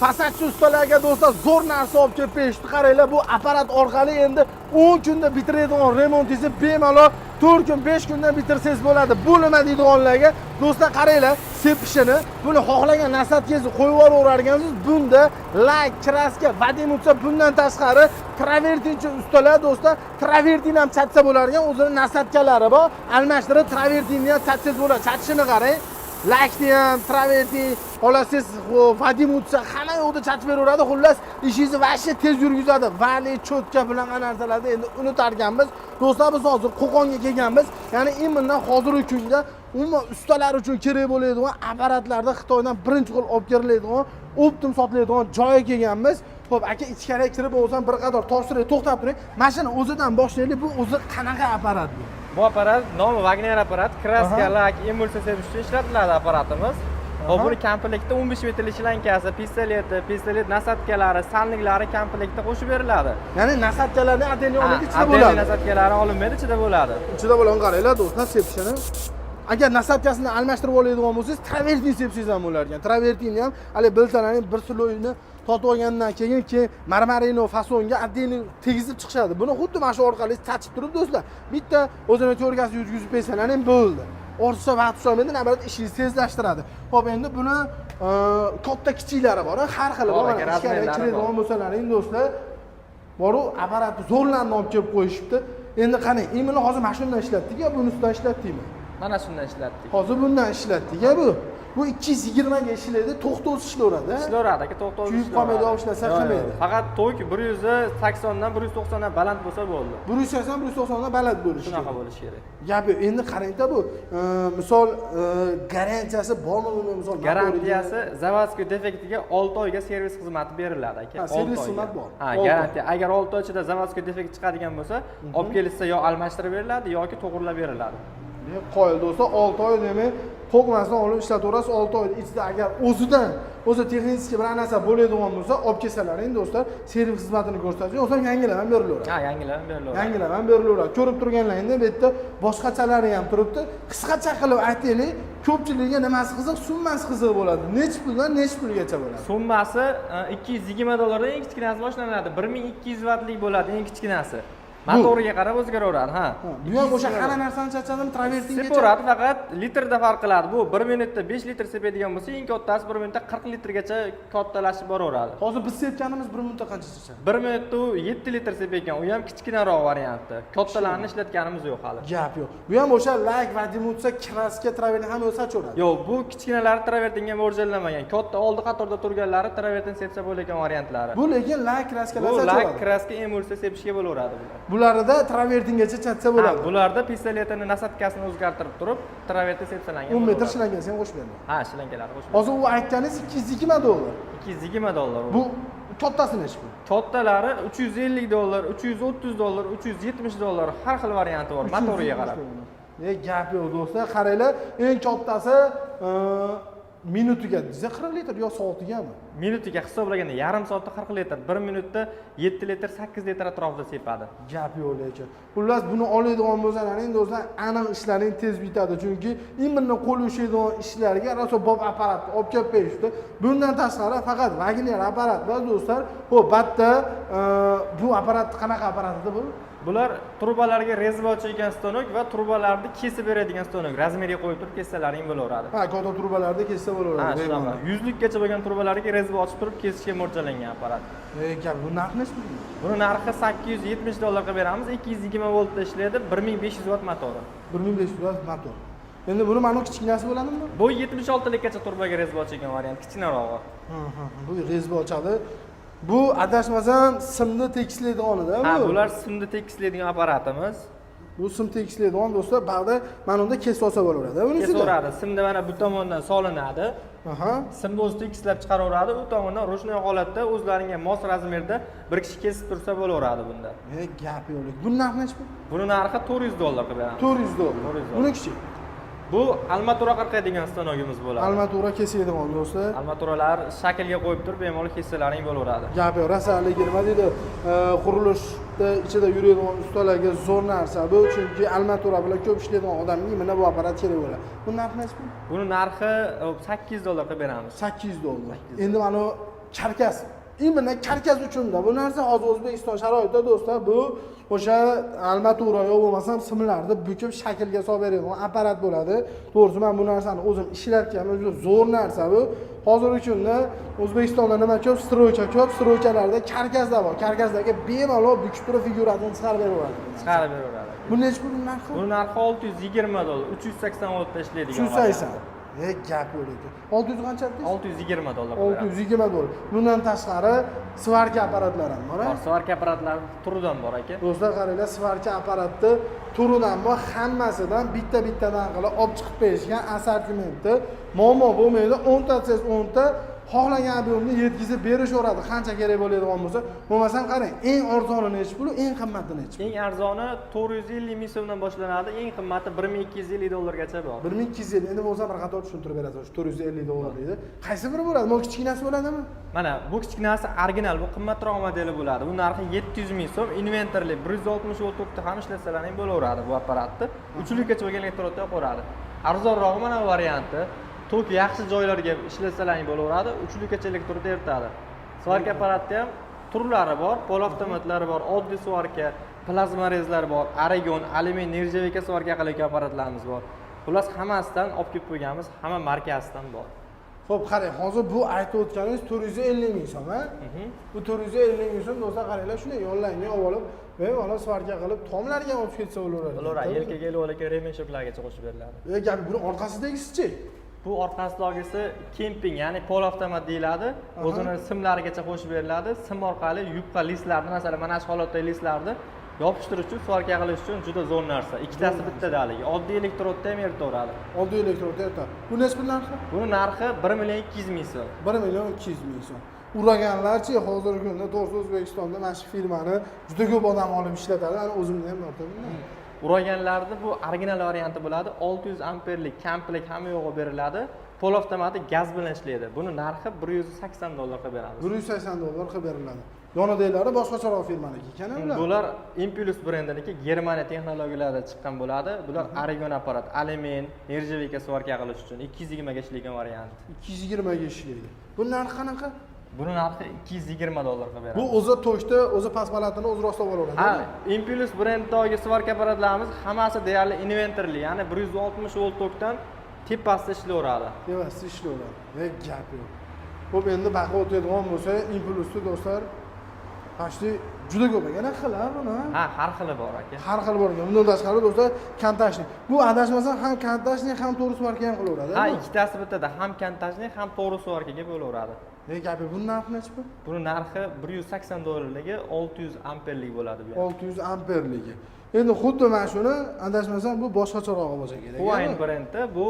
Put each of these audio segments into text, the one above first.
Fasadchi ustalarga, do'stlar, zo'r narsa olib kelib berishdi. Qaranglar, bu apparat orqali endi 10 kunda bitiradigan remontingizni bemalol 4 kun, 5 kunda bitirsangiz bo'ladi. Bu nima deydiganlarga, do'stlar, qaranglar, sepishini, buni xohlagan насадка ngizni qo'yib yuboraverar ekansiz. Bunda лак, краска, водоэмульсия, bundan tashqari travertinchi ustalar, do'stlar, travertin ham chatsa bo'lar ekan, o'zini насадка lari bor. Almashtirib travertinni ham chatsangiz bo'ladi. Chatishini qarang. Лак ni ham, travertin, xohlasangiz водоэмульсия, hamma yoqda chatib beraveradi. Xullas, ishingizni вообще tez yurgizadi. Валик, чётка bunaqa narsalarni endi unutarkanmiz. Do'stlar, biz hozir Qo'qonga kelganmiz. Ya'ni именно hozirgi kunda umuman ustalar uchun kerak bo'ladigan apparatlarni Xitoydan birinchi qo'l olib keriladigan, оптом sotiladigan joyga kelganmiz. Xo'p, aka, ichkariga kirib bo'lsam bir qator topshiriq, to'xtab turing. Mashina o'zidan boshlaylik. Bu o'zi qanaqa apparat bu? Bu apparat nomi Wagner apparat, краска, лак, emulsiya sepish uchun ishlatiladi apparatimiz. Hop, buni komplektda 15 metrli shlankasi, pistoleti, pistolet насадка lari, сальник lari komplektda qo'shib beriladi. Ya'ni насадка larni отдельный olmaydi, ichida отдельный bo'ladi. Насадка lari olinmaydi, ichida bo'ladi. Ichida bo'ladi, qaranglar, do'stlar, sepishini. Agar насадка sini almashtirib oladigan bo'lsangiz, travertin sepsangiz ham bo'lar ekan. Travertinni ham hali bilsalaring, bir слой ni totib olgandan keyin marmarino fasonga отдельный tegizib chiqishadi. Buni xuddi mana shu orqali chachib turib, do'stlar, bitta o'zini cho'rkasini yurgizib bersalar ham bo'ldi. Ortiqcha vaqt ushlamaydi, наоборот, ishingizni tezlashtiradi. Xo'p, endi buni katta kichiklari bor, har xili bor. Bor aka, Mana ichkariga размер lari kiradigan bor. bo'lsalaring, do'stlar, boru apparatni zo'rlarni olib kelib qo'yishibdi. Endi qarang, именно hozir mana shundan ishlatdik yo bunisidan ishlatdikmi? Mana shundan ishlatdik. Hozir bundan ishlatdik, a bu. Bu 220 ga ishlaydi, to'xtovsiz ishlayveradi, a? Ishlayveradi aka, to'xtovsiz. Kuyib qolmaydi, ishlasa Yo'q, yo'q. qilmaydi. Faqat tok 180 dan 190 dan baland bo'lsa bo'ldi. 180, 190 dan baland bo'lishi Shunaqa kerak. bo'lishi kerak. Gap yo'q. Endi qarangda, bu misol garantiyasi bormi buni, misol motoriga? Garantiyasi заводской defektiga 6 oyga servis xizmati beriladi, aka. Ha, 6 servis oyga. xizmat bor. Ha, 6 oy. Garantiya. Agar 6 oy ichida заводской defekt chiqadigan bo'lsa, olib kelishsa yo almashtirib beriladi yoki to'g'rilab beriladi. Ne qoyil, do'stlar, 6 oy demak, qo'rqmasdan olib ishlataverasiz. 6 oy ichida agar o'zidan o'zi texnik bir narsa bo'ladigan bo'lsa, olib kelsalaring, do'stlar, servis xizmatini ko'rsatadi, yo'qsa yangilab ham berilaveradi. Ha, yangilab ham berilaveradi. Yangilab ham berilaveradi. Ko'rib turganlaringda bu yerda boshqachalari ham turibdi. Qisqacha qilib aytaylik, ko'pchilikka nimasi qiziq, summasi qiziq bo'ladi. Nechi puldan nechi pulgacha bo'ladi? Summasi 220 dollardan eng kichkinasi boshlanadi. 1200 vatlik bo'ladi eng kichkinasi. Motoriga qarab o'zgaraveradi, ha. Ha, bu ham o'sha hamma narsani chachadimi, travertingacha? Sepaveradi, faqat litrda farq qiladi. Bu 1 minutda 5 litr sepadigan bo'lsa, eng kattasi 1 minutda 40 litrgacha kattalashib boraveradi. Hozir biz sepganimiz 1 minutda qancha chachadi? 1 minutda u 7 litr sepayotgan, u ham kichkinaroq varianti. Kattalarni ishlatganimiz yo'q hali. Gap yo'q. Bu ham o'sha лак, водоэмульсия, краска, travertin hamma o'zi sochaveradi. Yo'q, bu kichkinalari travertinga mo'ljallanmagan. Katta oldi qatorda turganlari travertin sepsa bo'layotgan variantlari. Bu lekin лак, краска lar Bu лак, sochaveradi. Краска, emulsiya sepishga bo'laveradi bular. Bularida travertingacha chatsa bo'ladi. Ha, bularda pistoletini насадка sini o'zgartirib turib, travertin sepsalangan 10 metr bo'laveradi. shlankasi ham qo'shib beriladi. Ha, shlankalarni qo'shib. Hozir u aytganingiz 220 dollar. 220 dollar. Bu kattasini ish bu. Kattalari 350 dollar, 330 dollar, 370 dollar, har xil varianti bor motoriga qarab. Ne gap yo'q, do'stlar, qaranglar, eng kattasi minutiga desa 40 litr yo soatigami? Minutiga hisoblaganda yarim soatda 40 litr, 1 minutda 7 litr, 8 litr atrofida sepadi. Gap yo'q lekin. Xullas, buni oladigan bo'lsalaring, do'stlar, aniq ishlaring tez bitadi, chunki именно qo'l ushlaydigan ishlarga rosa bob apparatni olib kelib berishdi. Bundan tashqari faqat Wagner apparat va, do'stlar, ho'p, bitta bu apparat qanaqa apparat edi bu? Bular trubalarga резьба ochadigan stanok va trubalarni kesib beradigan stanok. Размер ga qo'yib turib kessalaring bo'laveradi. Ha, katta trubalarda kessa Ha, bo'laveradi. shunaqa. Yuzlikkacha bo'lgan trubalarga резьба ochib turib kesishga mo'ljallangan apparat. E, gap, bu narxi nechi pul? Buni narxi 870 dollar qilib beramiz. 220 voltda ishlaydi, 1500 vatt motori. 1500 vatt motor. Endi buni mana bu kichkinasi bo'ladimi? Bu 76 likkacha turbaga резьба ochadigan variant, kichkinarog'i. Ha, bu резьба ochadi. Bu adashmasam simni tekislaydiganida bu. Ha, bular simni tekislaydigan apparatimiz. Bu sim tekislaydigan, do'stlar, bag'da mana unda kesib olsa bo'laveradi bunisida. Kesaveradi. Simni mana bu tomondan solinadi. Simni o'zi tekislab chiqaraveradi. U tomondan ручной holatda o'zlaringga mos размер da bir kishi kesib tursa bo'laveradi bunda. E, gap yo'q. Buni narxi nechi pul? Buni narxi 400 dollar qilib beramiz. 400 dollar. 400 dollar. Buni kichik. Bu armatura qirqadigan stanogimiz bo'ladi. Armatura kesadigan, do'stlar. Armaturalar shaklga qo'yib turib bemalol kessalaring bo'laveradi. Gap yo'q, rosa haligi nima deydi, qurilishda ichida yuradigan ustalarga zo'r narsa bu, chunki armatura bilan ko'p ishlaydigan odamga mana bu apparat kerak bo'ladi. Bu narxi nechi pul? Buni narxi 800 dollar qilib beramiz. 800 dollar. Endi mana Karkas, именно karkas uchunda bu narsa. Hozir O'zbekiston sharoitida, do'stlar, bu o'sha armatura yo bo'lmasam simlarni bukib shaklga solib beradigan apparat bo'ladi. To'g'risi, man bu narsani o'zim ishlatganman, juda zo'r narsa bu. Hozirgi kunda O'zbekistonda nima ko'p? Стройка ko'p. Стройка larda karkaslar bor, karkaslarga bemalol bukib turib figurasini chiqarib beraveradi. Chiqarib beraveradi. Bu nechi pul narxi? Buni narxi 620 dollar, 380 voltda ishlaydigan. 380. E, gap yo'q ekan. 600 qancha dedingiz? 620 dollar. 620 dollar. Bundan tashqari svarka apparatlar ham bor, a? Bor, svarka apparatlari turidan bor, aka. Do'stlar, qaranglar, svarka apparatni turidan bor, hammasidan bitta bittadan qilib olib chiqib berishgan assortimenti. Muammo bo'lmaydi, 10 ta desangiz 10 ta, xohlagan объем ni yetkazib berishaveradi, qancha kerak bo'ladigan bo'lsa. Bo'lmasam qarang, eng arzoni nechi pul, eng qimmati nechi pul? Eng arzoni 450 ming so'mdan boshlanadi, eng qimmati 1250 dollargacha bor. 1250. Endi bo'lsa bir qator tushuntirib berasiz. Shu 450 dollar deydi, qaysi biri bo'ladi? Bu kichkinasi bo'ladimi? Mana bu kichkinasi original, bu qimmatroq modeli bo'ladi. Bu narxi 700 ming so'm, invertorli, 160 volt tokda ham ishlasalaring bo'laveradi bu apparatni. Uchlikkacha bo'lgan elektrodda yoqaveradi. Arzonrog'i mana bu varianti. Tok yaxshi joylarga ishlasalaring bo'laveradi, uchlikkacha elektrod eritadi. Svarka apparatda ham turlari bor, полуавтомат lari bor, oddiy svarka, плазморез lar bor, argon, alyumin, нержавейка svarka qilayotgan apparatlarimiz bor. Xullas, hammasidan olib kelib qo'yganmiz, hamma markasidan bor. Ho'p, qarang, hozir bu aytib o'tganingiz 450 ming so'm, a? Bu 450 ming so'm, do'stlar, qaranglar, shunday yonlariga olib olib, bemalol svarka qilib, tomlarga ham olib ketsa bo'laveradi. Bo'laveradi, yelkaga ilib olgan ремешок largacha qo'shib beriladi. E, gap, buni orqasidagisichi? Bu orqasidagisi kemping, ya'ni полуавтомат deyiladi. O'zini simlarigacha qo'shib beriladi. Sim orqali yupqa listlarni, masalan, mana shu holatdagi listlarni yopishtirish uchun, svarka qilish uchun juda zo'r narsa. Ikkitasi bittada haligi. Oddiy elektrodda ham eritaveradi. Oddiy elektrod erta. Bu nechi pul narxi? Buni narxi 1 200 000 so'm. 1 200 000 so'm. Uraganlarchi, hozirgi kunda, to'g'risi, O'zbekistonda mana shu firmani juda ko'p odam olib ishlatadi. Ani o'zimda ham bor bundan. Uraganlarni bu original varianti bo'ladi. 600 amperlik komplekt hamma yo'g'i beriladi. Полуавтомат i gaz bilan ishlaydi. Buni narxi 180 dollar qilib beramiz. 180 dollar qilib beriladi. Yonidagilari boshqacharoq firmaniki ekan ular. Bular Impulse brendiniki, Germaniya texnologiyalarida chiqqan bo'ladi. Bular argon apparat, alyumin, нержавейка svarka qilish uchun 220 ga ishlaydigan variant. 220 ga ishlaydi. Bu narxi qanaqa? Buni narxi 220 dollar qilib beramiz. Bu o'zi tokda, o'zi past-balandini o'zi rostlab olaveradi. Ha, Impulse brenddagi svarka apparatlarimiz hammasi deyarli invertorli, ya'ni 160 volt tokdan tepasida ishlayveradi. Tepasida ishlayveradi. E, gap yo'q. Xo'p, endi baqa o'tadigan bo'lsa, Impulsni, do'stlar, почти juda ko'p ekan xil, ha, buni. Ha, har xili bor, aka. Har xil bor ekan. Bundan tashqari, do'stlar, контачный. Bu adashmasam ham контачный, ham to'g'ri svarka ham qilaveradi. Ha, ikkitasi bittada, ham контачный, ham to'g'ri svarkaga bo'laveradi. Ne gapi, buni narxi nechi pul? Buni narxi 180 dollarligi, 600 amperlik bo'ladi bu ham. 600 amperligi. Endi xuddi mana shuni, adashmasam, bu boshqacharog'i bo'lsa kerak. Huayn brendi, bu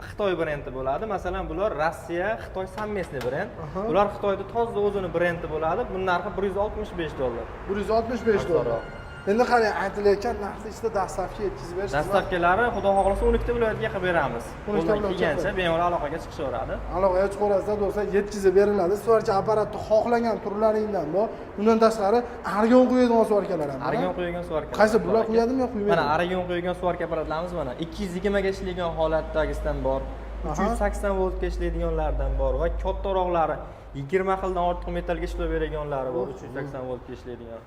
Xitoy brendi bo'ladi. Masalan, bular Rossiya, Xitoy совместный brend. Bular Xitoyda toza o'zini brendi bo'ladi. Buni narxi 165 dollar. 165 dollar. Endi qarang, aytilayotgan narxni ichida доставка yetkazib berish. Доставка lari, xudo xohlasa, 12 ta viloyatga qilib beramiz. 12 ta Qo'ldan viloyatga kelgancha qilib. Bemalol aloqaga chiqishaveradi. Aloqaga chiqaverasizlar, do'stlar, yetkazib beriladi. Svarka apparatni xohlagan turlaringdan bor. Undan tashqari argon quyadigan svarkalar ham bor. Argon quygan svarka. Qaysi, bular quyadimi yo quymaydimi? Mana argon quygan svarka apparatlarimiz mana 220 ga ishlaydigan holatdagisidan bor. 380 voltga ishlaydiganlaridan bor va kattaroqlari 20 xildan ortiq metallga ishlab beradiganlari bor, 380 voltga ishlaydigan.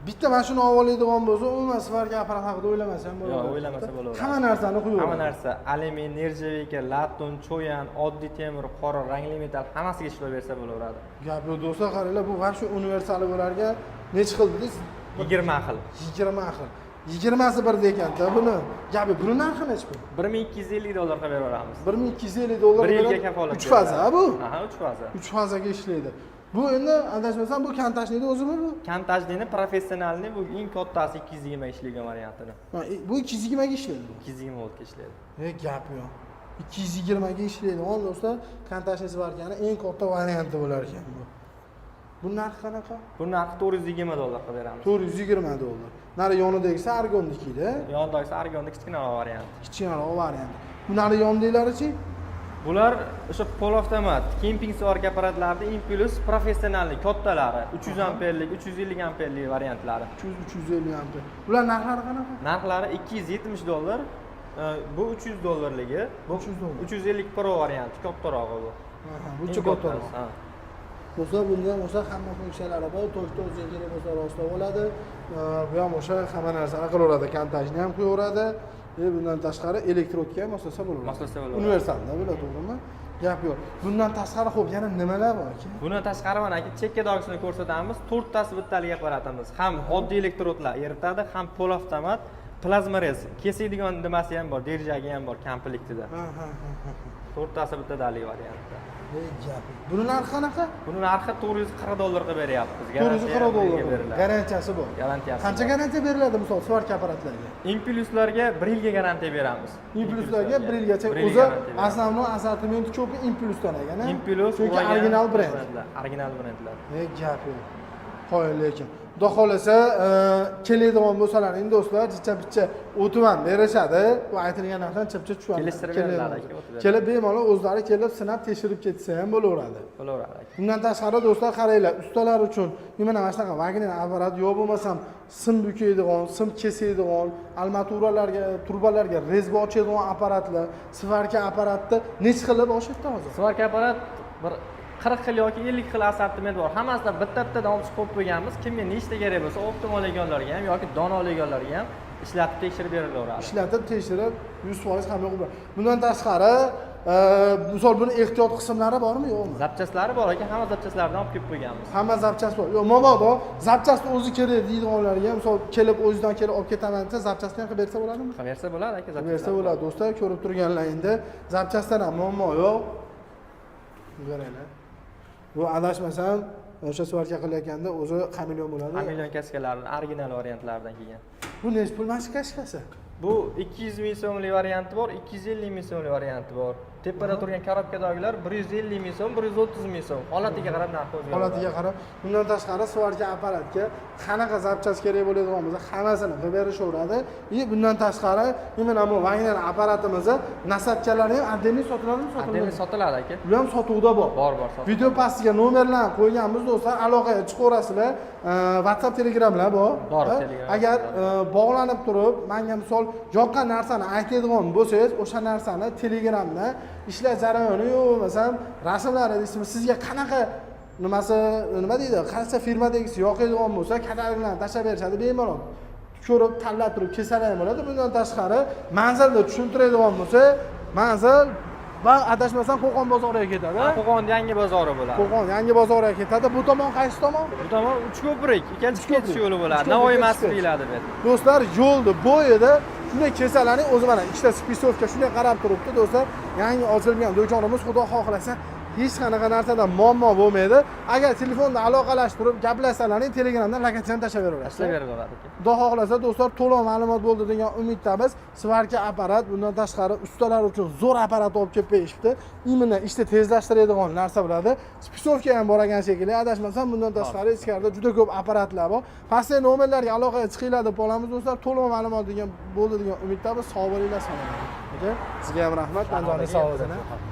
Bitta mana shuni olib oladigan bo'lsa, umuman svarka apparat haqida o'ylamasa ham bo'ladi. Yo'q, o'ylamasa bo'laveradi. Hamma narsani qo'yaveradi. Hamma narsa: alyumin, нержавейка, latun, cho'yan, oddiy temir, qora rangli metall, hammasiga ishlab bersa bo'laveradi. Gap yo'q, do'stlar, qaranglar, bu вообще universali bo'lar ekan. Nechi xil dedingiz? 20 xil. 20 xil. 20si birda ekanda buni. Gap yo'q, buni narxi nechi pul? 1250 dollar qilib beraveramiz. 1250 dollar. Bir yilga beradi. kafolat. 3 faza bu. Aha, 3 faza. 3 fazaga ishlaydi. Bu endi adashmasam bu контачный ni o'zimi bu? Контачный ni профессиональный, bu eng kattasi, 220 ishlaydigan variantini. Ha, bu 220 ga ishlaydi bu. 220 voltga ishlaydi. E, gap yo'q. 220 ga ishlaydi. Do'stlar, контачный svarkani eng katta varianti bo'lar ekan bu. Bu narxi qanaqa? Bu narxi 420 dollar qilib beramiz. 420 dollar. Nari yonidagisi argonnikida. Yonidagisi argonni kichkinaroq varianti. Kichkinaroq varianti. Bu nari yonidagilarichi? Bular o'sha полуавтомат, kemping svarka apparatlarida Impuls профессиональный kattalari, 300 amperlik, 350 amperlik variantlari. 300, 350 amper. Bular narxlari qanaqa? Narxlari 270 dollar. Bu 300 dollarligi. Bu 300 dollar. 350 Pro varianti, kattarog'i bu. Aha, bu Eng kattaroq. kattasi, ha. Do'stlar, bunda ham o'sha hamma funksiyalari bor. Tokda o'ziga kerak bo'lsa rostlab oladi. Bu ham o'sha hamma narsani qilaveradi, kontaktni ham qo'yaveradi. Bundan tashqari elektrodga ham moslasa bo'laveradi. Moslasa bo'laveradi. Universalda bular, to'g'rimi? Gap yo'q. Bundan tashqari, xo'p, yana nimalar bor aka? Bundan tashqari mana aka, chekkadag'isini ko'rsatamiz. To'rttasi bittalik apparatimiz. Ham oddiy elektrodlar eritadi, ham полуавтомат, плазморез, kesadigan nimasi ham bor, держак i ham bor komplektida. Ha, ha, ha, ha. To'rttasi bittadalik variantda. Ey, gap yo'q. Buni narxi qanaqa? Buni narxi 440 dollar qilib beryapmiz. 440 dollar. Beriladi. Garantiyasi bor. Garantiyasi Qancha bor. Garantiya beriladi, misol, сварка apparatlarga? Impuluslarga 1 yilga garantiya beramiz. Impulslarga 1 yilgacha. 1 yil O'zi garantiya beramiz. Основной assortimenti ko'pi Impulsdan ekan, a? Impulus, Chunki Uragan original brend. Brendlar, original brendlar. Ne gap yo'q. Qoyil lekin. Xudo xohlasa, keladigan bo'lsalaring do'stlar, jicha picha o'tib ham berishadi. Bu aytilgan narxdan chipcha tushib ham Kelishtirib keladigan beriladi bo'lsa. Aka, o'tib beradi. Kelib bemalol o'zlari kelib sinab tekshirib ketsa ham bo'laveradi. Bo'laveradi aka. Bundan tashqari, do'stlar, qaranglar, ustalar uchun nimani mana shunaqa Wagner apparat yo bo'lmasam sim bukaydigan, sim kesadigan, armaturalarga, trubalarga резьба ochadigan apparatlar, сварка apparatni necha xili bor shu yerda hozir? Сварка apparat bir 40 xil yoki 50 xil assortiment bor. Hammasidan bitta bittadan olib chiqib qo'yib qo'yganmiz. Kimga nechta kerak bo'lsa, оптом olganlarga ham yoki dona olganlarga ham ishlatib tekshirib berilaveradi. Ishlatib tekshirib 100% ham yo'q. Bundan tashqari, misol, buni ehtiyot qismlari bormi, yo'qmi? Запчасть lari bor aka, hamma запчасть lardan olib kelib qo'yganmiz. Hamma запчасть bor. Yo'q, mabodo запчасть ni o'zi kerak deydiganlarga, misol, kelib o'zidan kelib olib ketaman desa, запчасть ni ham qilib bersa bo'ladimi? Qilib bersa bo'ladi aka, Qilib запчасть lar. Bersa bo'ladi, do'stlar, ko'rib turganlaringda запчасть dan ham muammo yo'q. Qaranglar. Bu, adashmasam, o'sha сварка qilayotganda o'zi xameleon bo'ladi. Xameleon kaskalarni original variantlaridan kelgan. Bu nechi pul mana shu kashkasi? Bu 200 ming so'mlik varianti bor, 250 ming so'mlik varianti bor. Tepada turgan korobkadagilar 150 ming so'm, 130 ming so'm. Holatiga qarab narxi o'zgaradi. Holatiga qarab. Bundan tashqari, сварка apparatga qanaqa запчасть kerak bo'ladigan bo'lsa, hammasini qilib berishaveradi. И bundan tashqari, именно bu Wagner apparatimizni насадка lari ham отдельный sotiladimi, Отдельно sotilmaydi? Sotiladi aka. Bular ham sotuvda bor. Bor, sotiladi. Video pastiga nomerlarni qo'yganmiz, do'stlar, aloqaga chiqaverasizlar. WhatsApp, Telegramlar bor. Bor, Ha? Telegram. Agar bog'lanib turib, manga, misol, yoqqan narsani aytadigan bo'lsangiz, o'sha narsani Telegramda ishlash jarayoni yo bo'lmasam rasmlari deysizmi, sizga qanaqa nimasi, nima deydi, qaysi firmadagisi yoqadigan bo'lsa, kataloglarni tashlab berishadi, bemalol ko'rib, tanlab turib kelsalar ham bo'ladi. Bundan tashqari, manzilni tushuntiradigan bo'lsa, manzil va, adashmasam, Qo'qon bozoriga ketadi. Qo'qon yangi bozori bo'ladi. Qo'qon yangi bozoriga ketadi. Bu tomon qaysi tomon? Bu tomon Uchko'prik, ikkinchi Uchko'prik. ketish yo'li bo'ladi. Uchko'prik Navoiy ketish masjidi yo'li. deyiladi bu yerda. Do'stlar, yo'lni bo'yida shunday kelsalaring, o'zi mana ikkita спецовка shunday qarab turibdi, do'stlar. Yangi ochilgan do'konimiz, xudo xohlasa, hech qanaqa narsadan muammo bo'lmaydi. Agar telefonda aloqalashib turib gaplashsalaring, Telegramdan lokatsiyani tashlab beraverasiz. Tashlab beraveradi aka. Xudo xohlasa, do'stlar, to'liq ma'lumot bo'ldi degan umiddamiz. Сварка apparat, bundan tashqari ustalar uchun zo'r apparat olib kelib berishibdi. Именно ishni tezlashtiradigan narsa bo'ladi. Спецовка ham bor ekan shekilli, adashmasam. Bundan tashqari, ichkarida juda ko'p apparatlar bor. Pastdagi nomerlarga aloqaga chiqinglar deb qolamiz, do'stlar. To'liq ma'lumot degan bo'ldi degan umiddamiz. Sog' bo'linglar, salomat. Aka, sizga ham rahmat. Joningiz sog' bo'lsin.